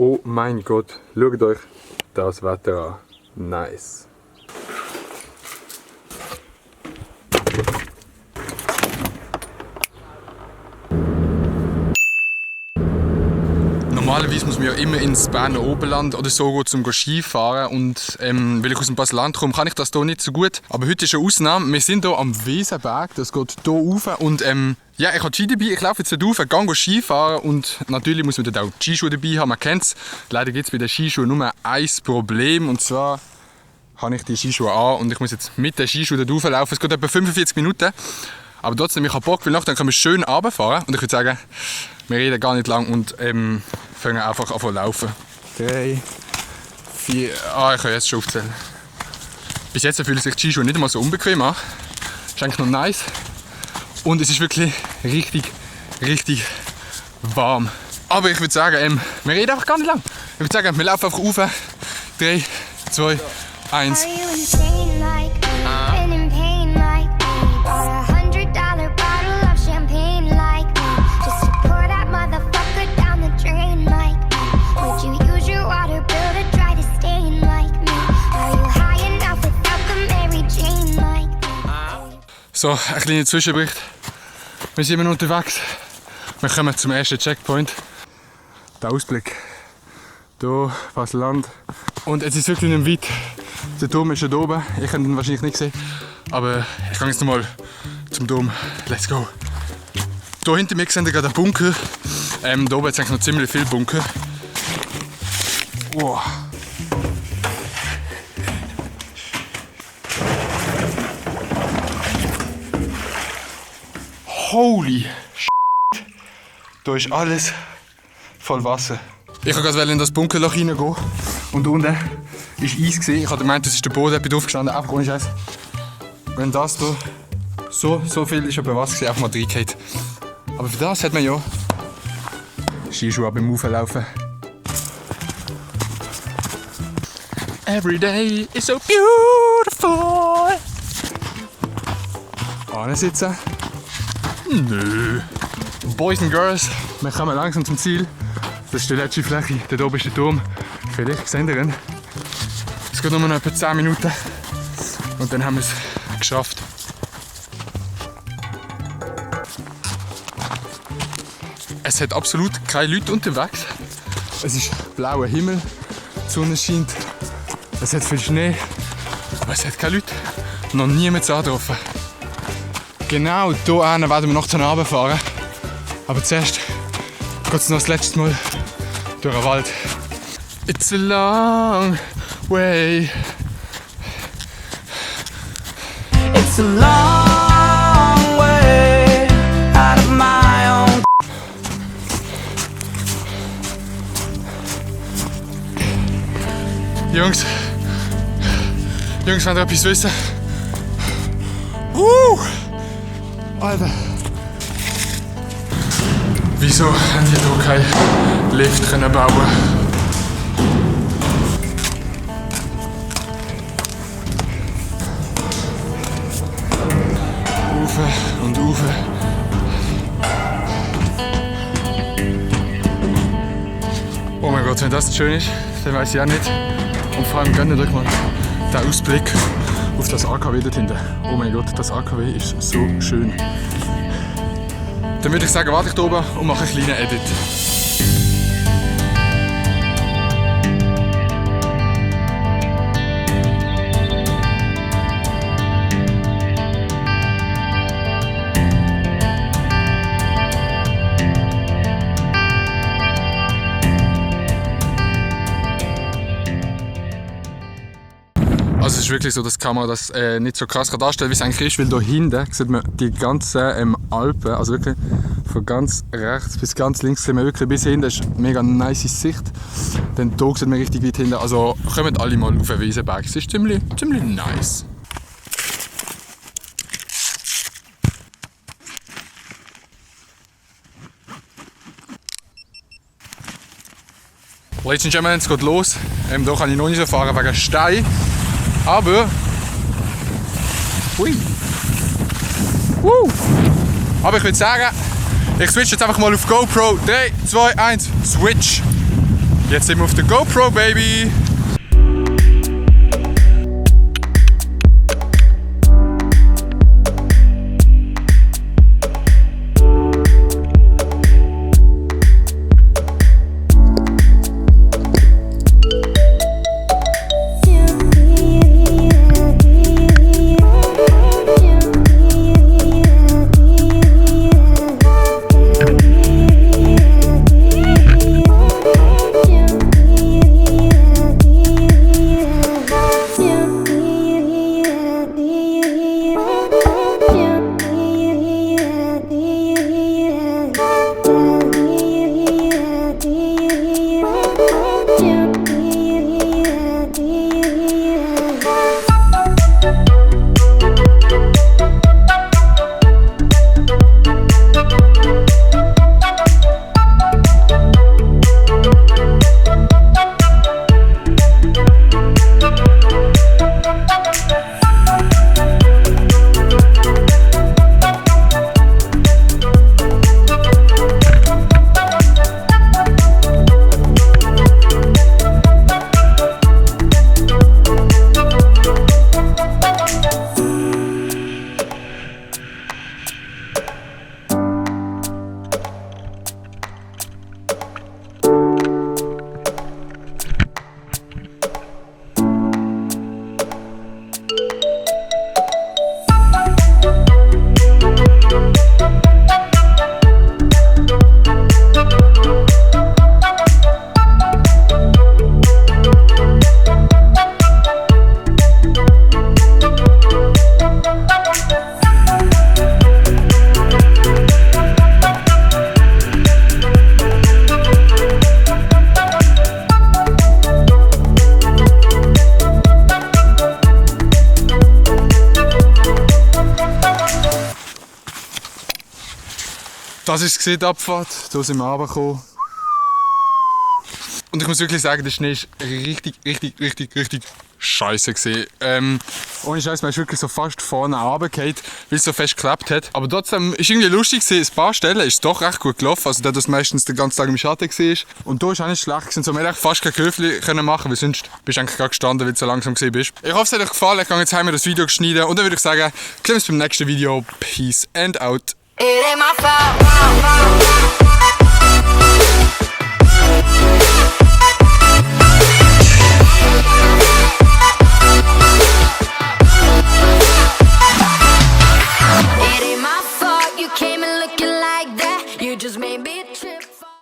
Oh mein Gott, schaut euch das Wetter an. Nice. Normalerweise muss man ja immer ins Berner Oberland oder so gehen, um Skifahren. Und weil ich aus dem Basel-Land komme, kann ich das hier nicht so gut. Aber heute ist eine Ausnahme. Wir sind hier am Weserberg, das geht hier rauf. Und ja, ich habe die Ski dabei, ich laufe jetzt rauf, gehe Skifahren. Und natürlich muss man dort auch die Skischuhe dabei haben, man kennt es. Leider gibt es bei den Skischuhen nur ein Problem. Und zwar habe ich die Skischuhe an und ich muss jetzt mit den Skischuhen dort rauflaufen. Es geht etwa 45 Minuten. Aber trotzdem, ich habe Bock, weil nachher können wir schön runterfahren. Und ich würde sagen, wir reden gar nicht lang und fangen einfach an zu laufen. 3, 4, ich kann jetzt schon aufzählen. Bis jetzt fühlen sich die Skischuhe nicht einmal so unbequem an. Ist eigentlich noch nice. Und es ist wirklich richtig, richtig warm. Aber ich würde sagen, wir reden einfach gar nicht lang. Ich würde sagen, wir laufen einfach rauf. 3, 2, 1. So, ein kleiner Zwischenbericht. Wir sind immer noch unterwegs. Wir kommen zum ersten Checkpoint. Der Ausblick. Hier, Basel-Land. Und es ist wirklich nicht weit. Der Dom ist schon oben. Ich kann ihn wahrscheinlich nicht sehen. Aber ich gehe jetzt nochmal zum Dom. Let's go. Hier hinter mir sehen wir gerade einen Bunker. Hier oben hat es eigentlich noch ziemlich viele Bunker. Wow. Holy shit! Da ist alles voll Wasser. Ich wollte gerade in das Bunkerloch reingehen und unten war Eis. Ich habe gemeint, das ist der Boden, ich bin aufgestanden, einfach ohne Scheiß. Wenn das hier so viel ist, aber Wasser einfach mal reingefallen. Aber für das hat man ja Skischuhe beim Auflaufen. Every day is so beautiful. Sitzen. Nö. Boys and Girls, wir kommen langsam zum Ziel. Das ist die letzte Fläche, dort oben ist der Dom. Vielleicht seht ihr ihn. Es geht nur noch etwa 10 Minuten und dann haben wir es geschafft. Es hat absolut keine Leute unterwegs. Es ist blauer Himmel, die Sonne scheint, es hat viel Schnee, aber es hat keine Leute. Noch niemand angetroffen. Genau hier werden wir noch zu Abend fahren. Aber zuerst geht es noch das letzte Mal durch den Wald. It's a long way. It's a long way out of my own. Jungs, wenn ihr etwas wissen. Alter. Wieso haben die hier keinen Lift bauen? Ufe und Ufe. Oh mein Gott, wenn das nicht schön ist, dann weiß ich auch nicht. Und vor allem gönnt euch mal den Ausblick auf das AKW dort hinten. Oh mein Gott, das AKW ist so schön. Dann würde ich sagen, warte ich hier oben und mache einen kleinen Edit. Also es ist wirklich so, dass die Kamera das nicht so krass darstellen kann, wie es eigentlich ist, weil hier hinten sieht man die ganzen Alpen, also wirklich von ganz rechts bis ganz links sieht man wirklich bis hinten, das ist eine mega nice Sicht. Dann hier sieht man richtig weit hinten, also kommt alle mal auf den Weserberg, es ist ziemlich nice. Ladies and Gentlemen, es geht los. Hier kann ich noch nicht so fahren wegen Stein. Aber. Ui. Aber ich würde sagen, ich switch jetzt einfach mal auf GoPro. 3, 2, 1, Switch. Jetzt sind wir auf der GoPro, Baby! Das ist die Abfahrt, hier sind wir runtergekommen. Und ich muss wirklich sagen, der Schnee war richtig scheiße gewesen. Ohne Scheiß, man ist wirklich so fast vorne runtergefallen, weil es so fest geklappt hat. Aber trotzdem ist irgendwie lustig gewesen, ein paar Stellen ist es doch recht gut gelaufen. Also da das meistens den ganzen Tag im Schatten war. Und da war auch nicht schlecht gewesen, so wir hätten fast kein Köfli machen, weil sonst bist du eigentlich gerade gestanden, weil du so langsam gewesen bist. Ich hoffe, es hat euch gefallen, ich gehe jetzt heim das Video schneiden und dann würde ich sagen, sehen wir uns beim nächsten Video. Peace and out. It ain't my fault. It ain't my fault you came in looking like that. You just made me trip.